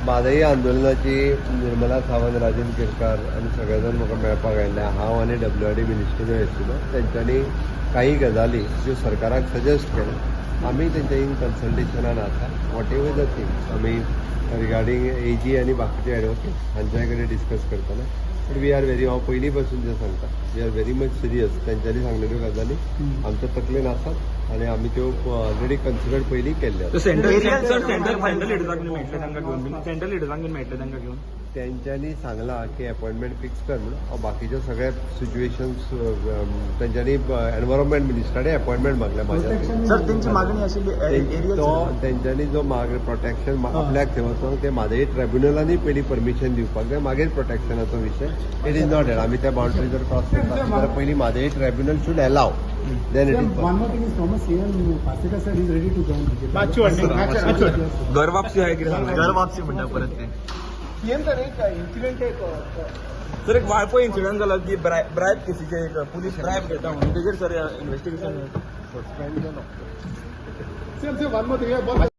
म्हादई आंदोलनाची निर्मला सावंत, राजन केरकार आनी सगळे जाण म्हाका मेळपाक आयिल्ले. हांव आनी डब्ल्यू आर डी मिनिस्टर आशिल्लो. तेंच्यांनी काही गजाली ज्यो सरकाराक सजेस्ट केल्या, आमी तेंच्या इन कन्सल्टेशनान आसा. What ever the things आमी रिगार्डींग एजी आनी बाकीचे एडवोकेट हांच्या कडेन डिस्कस करतना, बट we are very, हांव पयलीं पासून जें सांगता, we are very much serious. तेंच्यांनी सांगलेल्यो गजाली आमच्या तकलेन आसात आनी आमी त्यो ऑलरेडी कन्सिडर पयलीं केल्ल्यो आसात. सेंट्रल सर, सेंट्रल सेंट्रल लिडरांक बीन मेळटले तांकां घेवन बीन, सेंट्रल लिडरांक बीन मेळटले तांकां घेवन? तेंच्यांनी सांगलां की अपॉयंटमेंट फिक्स कर म्हणून. हांव बाकीचे सगळे सिच्युएशन्स, तेंच्यांनी एनवायरमेंट मिनिस्टराने अपॉयंटमेंट मागल्या म्हाज्या. सर, तेंची मागणी आशिल्ली तो तेंच्यांनी जो माग प्रोटेक्शन आपल्याक थंय वचोंक, ते म्हादई ट्रायब्युनलांनी पयलीं परमिशन दिवपाक जाय, मागीर प्रोटेक्शनाचो विशय. It is not that आमी त्या बाउंड्री जर क्रॉस करता जाल्यार पयलीं Mhadei tribunal should allow, then it is. One more thing is, Thomas CM Parsekar sir is ready to join BJP. घर वापसी आहे कितें सांगलें. घर वापसी म्हणटा परत ते. सीएम सर, एक इन्सिडेंट एक सर, एक वाळपय इन्सिडंट जाला की ब्रायब केसीचे, एक पुलीस ब्रायब घेता म्हणून, तेजेर सर इन्व्हेस्टिगेशन. सस्पेंड केलो. CM sir, one more thing.